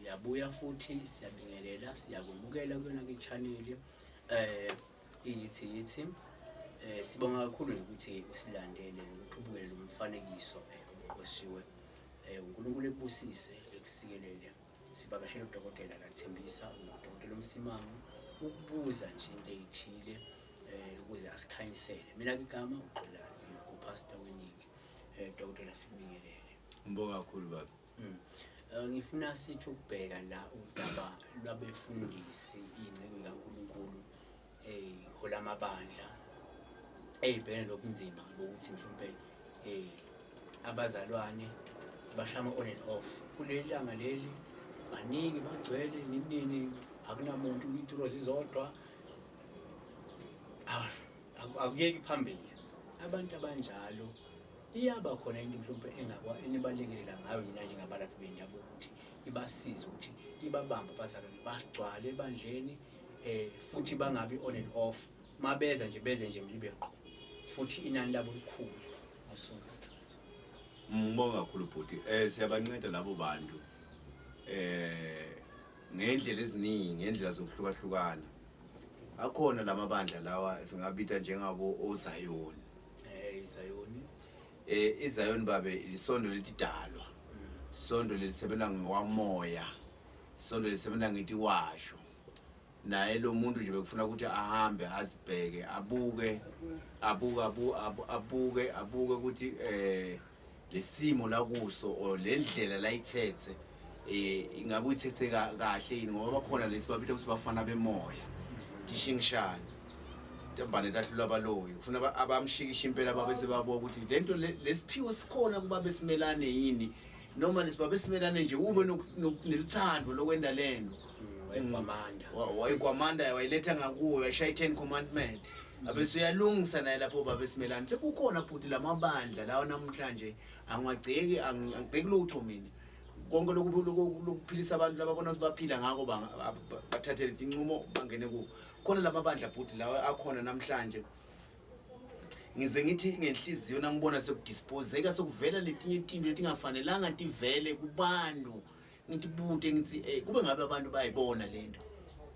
Siyabuya futhi siyabingelela, siyakwemukela kuyona ke channel eh iyithi yithi sibonga kakhulu nje ukuthi usilandele nokuthi ubukele lo mfanekiso oqoshiwe. UNkulunkulu ekubusise, ekusikelele. Sivakashele udokotela kaThembisa, udokotela uMsimango, ukubuza nje into eyithile ukuze asikhanyisele. Mina ke igama uXolani, uPastor weningi. Dokotela, sikubingelele. Ngibonga kakhulu baba. Ngifuna sithi ukubheka la udaba lwabefundisi, iy'nceku kaNkulunkulu ey'hola amabandla ey'bhekene nobunzima bokuthi mhlawumbe abazalwane bashaya on and off kuleli langa leli, baningi bagcwele nini, akunamuntu, iy'tulo zizodwa, akuyeki phambili. Abantu abanjalo iyaba khona into mhlawumbe engakwa enibalekelela ngayo nina njengabalaphi bendabuko ukuthi ibasize, ukuthi ibabambe abazalwane bagcwale ebandleni, futhi bangabi on and off, mabeza nje beze nje mlibe qho, futhi inani labo likhulu ngaso sonke isikhathi? Ngibonga kakhulu bhuti. Siyabanceda labo bantu ngendlela eziningi, ngendlela zokuhlukahlukana. Akhona lamabandla lawa singabita njengabo oZayoni. IZayoni. IZayoni babe lisondo letidalwa. Isondo lelisebenza ngokwamoya. Isondo lisebenza ngithi washo. Naye lo muntu nje bekufuna ukuthi ahambe azibheke, abuke abuke abuke abuke ukuthi lesimo la kuso or le ndlela la ithethe ingabe uyithethe kahle yini, ngoba bakhona lesi babita ukuthi bafana bemoya tishingishane tembane tahlula abaloyi, kufuna abamshikisha impela babe sebabuka ukuthi lento lesiphiwo sikhona kuba besimelane yini, noma lesibabe simelane nje ube neluthando lokwenda lento. Wayikwamanda. Wayikwamanda, wayiletha ngakuwe, wayishaya i-10 commandment, abese uyalungisa naye lapho babe simelane. Sekukhona bhuti lamabandla lawa namhlanje, angiwagceki, angibheki lutho mina. Konke lokuphilisa abantu lababona ukuthi baphila ngako, bathathele inqumo bangene kuwo. Khona lamabandla bhuti lawa akhona namhlanje, ngize ngithi ngenhliziyo nangibona sekudispozeka, sokuvela letinye tinto letingafanelanga tivele kubantu, ngithi bude, ngithi kube ngabe abantu bayibona lento,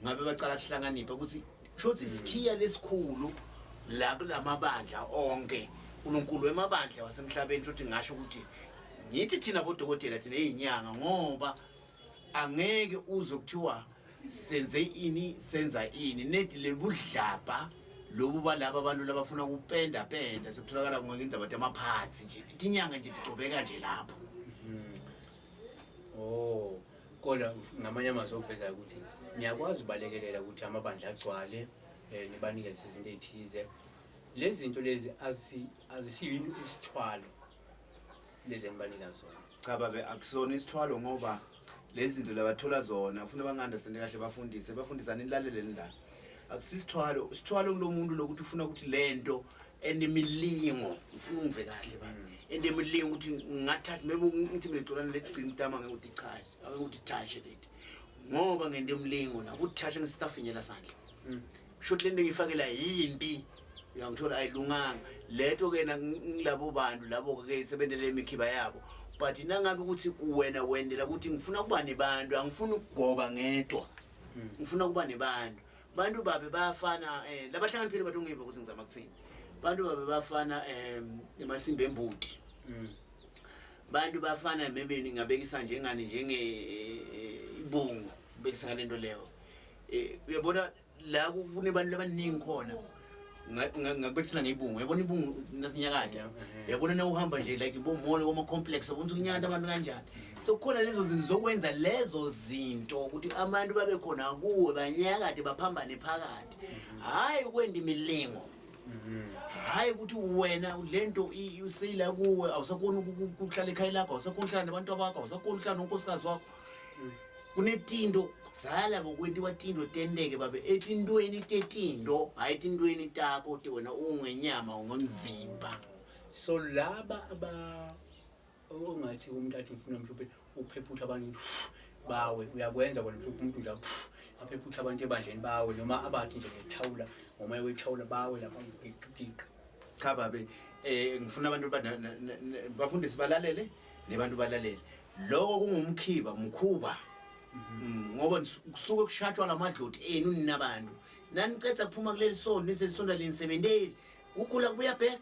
ngabe baqala kuhlanganipha ukuthi shothi isikhiya lesikhulu la kulamabandla onke uNkulunkulu wemabandla wasemhlabeni. Shothi ngasho ukuthi ngithi thina bodokotela, thina ezinyanga, ngoba angeke uzwe kuthiwa senze ini, senza ini, nedi lelibudlabha lobu balaba abantu labafuna ukupenda penda, sekutholakala ngeke indaba tamaphathi nje, tinyanga nje tigcobeka nje lapho. Oh, kodwa ngamanye amazwi okuvezayo ukuthi niyakwazi ubalekelela ukuthi amabandla agcwale, nibanikeze izinto ey'thize. Lezi zinto lezi azisiyini isithwalo lezi enibanika zona? Cha babe, akusona isithwalo, ngoba lezi zinto labathola zona ufuna bangi-understande kahle, bafundise, bafundisane, nilaleleni la. Akusisithwalo, isithwalo kulo muntu lokuthi ufuna ukuthi lento enemilingo, ngifuna ungive kahle ba, enemilingo ukuthi ngingathatha maybe ngithi mina gcolana legcina itama ngeke ukuthi ichashe, angeke ukuthi ithashe leti, ngoba ngento emlingo la kuthashe ngisitafinyela sandla, sho ukuthi lento engiyifakela yimpi, uyangithola, ayilunganga leto ke. Ngilabo bantu labo ke sebenzele imikhiba yabo, but nangabe ukuthi wena wendela ukuthi ngifuna kuba nebantu, angifuni ukugoba ngedwa, ngifuna kuba nebantu, bantu babe bayafana labahlakaniphile bathi ungiva ukuthi ngizama kuthini, bantu babe bafana emasimba embuti, bantu bafana maybe ngingabekisa njengani, njenge ibungu, ubekisa ngalento leyo. Uyabona la kunebantu labaningi khona, ngakubekisela ngebungu, uyabona ibungu nasinyakade, uyabona na uhamba nje like bomall, koma complex, ubona ukuthi kunyakade abantu kanjani. So kukhona lezo zinto zokwenza lezo zinto ukuthi abantu babe khona kuwe, banyakade, baphambane phakathi, hayi ukwenda imilingo, hayi ukuthi wena lento useyila kuwe, awusakhoni ukuhlala ekhaya lakho, awusakhoni ukuhlala nabantu abakho, awusakhoni ukuhlala nonkosikazi wakho. Kunetinto kudzala bokwentiwa tinto tenteke babe etintweni tetindo, hayi etintweni takho te wena ungenyama, ungomzimba. So laba aba ongathi umuntu athi ngifuna mhlawumbe ukuphephutha abantu bawe, uyakwenza kona mhlawumbe umuntu nje aphephutha abantu ebandleni bawe, noma abathi nje ngethawula, ngomoya wethawula bawe lapha giqigiqi? Cha babe, ngifuna abantu bafundisi balalele nebantu balalele. Lokho kungumkhiba mkhuba. Ngoba kusuke kushatshwa lamadloti enu ninabantu. Naniceda kuphuma kuleli sonto niselisonto lenisebenteli. Kugula kubuya back,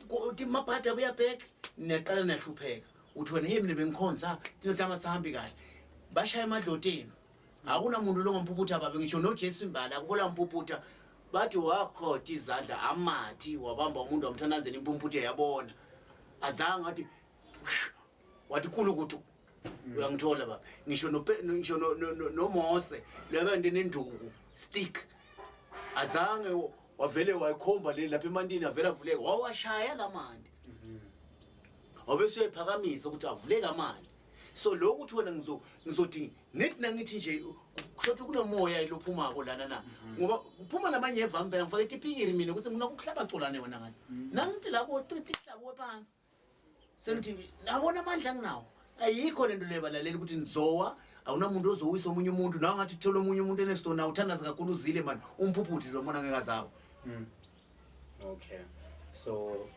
uthi mabhadi abuya back, niyaqala niyahlupheka. Uthi wena hey mina bengikhonza, tinotama sahambi kahle. Bashaya amadloti enu. Akunamuntu longamphuputha babe ngisho noJesu imbala akukho lamphuputha. Bathi wakhotha izandla amathi wabamba umuntu wamthandazela impumputhe yabona. Azange wathi wathi kulukutu. Uyangithola baba. Ngisho no ngisho noMose leba nenduku stick. Azange wavele wayikhomba le lapha emantini avela avuleka wawashaya lamanti. Wabese uyayiphakamisa ukuthi avuleke amanti. So lokhu uthi wena ngizothi nithi nangithi nje kusho kunomoya lophumako lana na ngoba kuphuma lamanye evami phela ngifake itipikiri mina ukuthi ngifuna ukuhlaba culane wena ngani nangithi lapho tihlabuwe phansi sengithi nabona amandla anginawo ayikho lento leyo balalela ukuthi nizowa awunamuntu ozowisa omunye umuntu nawe ngathi uthola omunye umuntu enext door nawe uthandaza kakhulu uzile mani umphuphuthi nje wabona ngeke azawo. Okay, so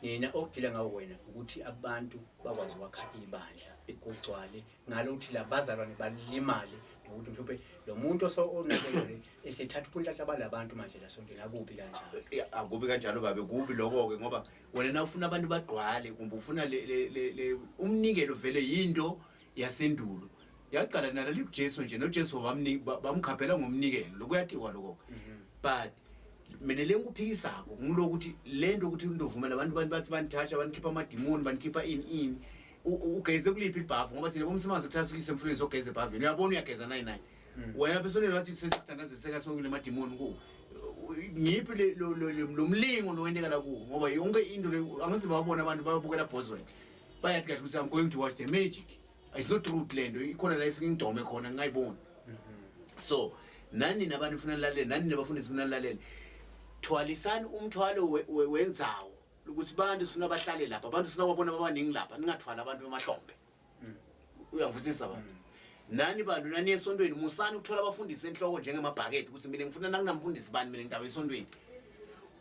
nina okudila ngawo wena ukuthi abantu bakwazi ukwakha ibandla kugcwale ngalo uthi labazalwane balimale ngokuthi mhlawumbe lo muntu onalelo esethatha ubunhlanhla balabantu manje la sontweni akubi kanjalo. Akubi kanjalo babe, kubi lokho-ke ngoba wena na ufuna abantu bagqwale kumbe ufuna le umnikelo vele yinto yasendulo yaqala nalali kuJesu nje noJesu bamkhaphela ngomnikelo lokuyatiwa lokho. But mina le ngikuphikisako ngilokuthi lento ukuthi umuntu uvumela abantu bathi banithatha banikhipha amadimoni banikhipha ini ini ugeze kuliphi ibhavu ngoba thina bomsimazi uthatha sikise emfuleni sogeza ebhavini uyabona uyageza 99 wena lapha esonweni wathi sesithandaze seka sonke lemadimoni ku ngiphi lo mlingo lo wenteka la kuwo ngoba yonke into le angithi babona abantu bayabukela Boswell bayathi kahle ukuthi I'm going to watch the magic, it's not true lento ikhona la ifike ngidome khona ngingayiboni. So nani nabantu ufuna nilalele nani nabafundisi ufuna nilalele thwalisani umthwalo wenzawo ukuthi bantu sifuna bahlale lapha abantu sifuna babona babaningi lapha ningathwali abantu emahlombe. Uyangivusisa baba? Nani bantu nani esontweni musani ukuthola abafundisi enhloko njengemabhakede ukuthi mina ngifuna nakunamfundisi bani mina ngidawo esontweni.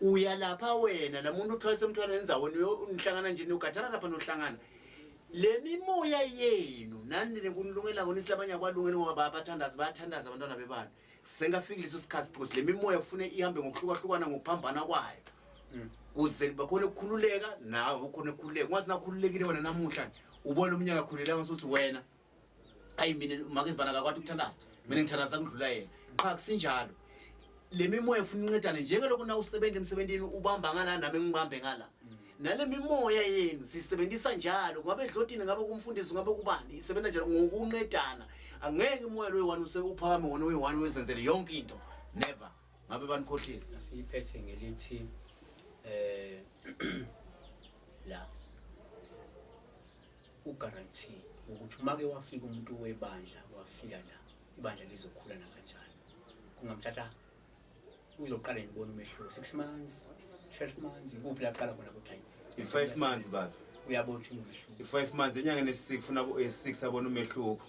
Uya lapha wena la muntu uthwalise umthwalo endzaweni unihlangana nje niyogathana lapha nohlangana. Le mimoya yenu nani nekunilungelako nisilabanye akwalungeni ngoba bayabathandaza bayathandaza abantwana bebantu. Sengafiki leso sikhathi because le mimoya kufune ihambe ngokuhlukahlukana ngokuphambana kwayo. Kuze bakhone ukukhululeka nawe ukhone ukukhululeka. Ungathi nakhululekile wena namuhla ubona umnyaka akhululeka ukuthi wena ayi mina make sibana akakwazi ukuthandaza mina ngithandaza kudlula yena. Qha kusinjalo. Le mimoya ufuna incedane njengalokhu na usebenza emsebenzini ubamba ngala nami ngibambe ngala. Nale mimoya yenu sisebenzisa njalo ngabe edlotini ngabe kumfundisi ngabe kubani isebenza njalo ngokunqedana. Angeke umoya lo one uphakame wona uyi-one wezenzele yonke into. Never. Ngabe banikhohlisa. Asiyiphethe ngelithi la uguarantee ukuthi uma ke wafika umuntu webandla wafika la ibandla lizokhula nakanjani. Kungamthatha uzoqala ngibona umehluko 6 months 12 months kuphi laqala khona ukuthi hayi I-5 months baba. Uyabona ukuthi umehluko. I-5 months enyangeni esi-6 funa ku-6 abona umehluko.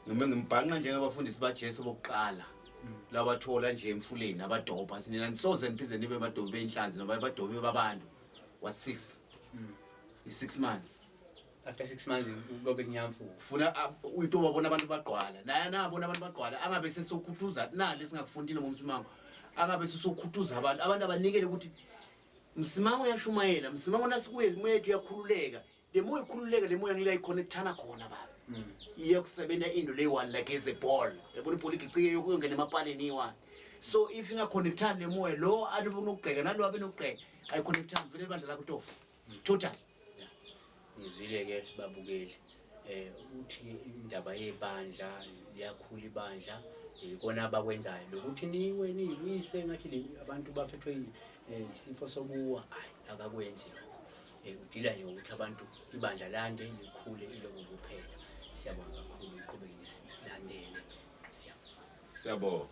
Noma ngimbhanqa njengabafundisi baJesu bokuqala labathola nje emfuleni abadoba nina nisoze niphinde nibe badobi beinhlanzi noma abadobi babantu wa 6 i-6 months. After 6 months kobe kunyamfuka. Ufuna uyitoba bona abantu bagqwala naye nabona abantu bagqwala angabe sesokhuthuza nali singakufundile ngomsimango angabe sesokhuthuza abantu abanikele ukuthi Msimango uyashumayela Msimango nasikuye imoya yethu iyakhululeka le moya ikhululeka le moya ngila ikhonekthana khona baba iyakusebenza into le one like as a ball yabona ibhola igicike yokuyongena emapaleni iyi-one. So if ingakhonekthani le moya lo anokugqeka nalo abe nokugqeka ayikhonekthani vele ibandla lakho tofu total. Ngizwile ke babukeli uthi indaba yebandla liyakhula ibandla ikona abakwenzayo lokuthi niwe niyiwise ngathi abantu baphethwe isifo sokuwa hayi akakwenzi lokho. Udila nje ukuthi abantu ibandla lande likhule iloko kuphela. Siyabonga kakhulu iqhubeke nisilandele. Siyabonga. Siyabonga.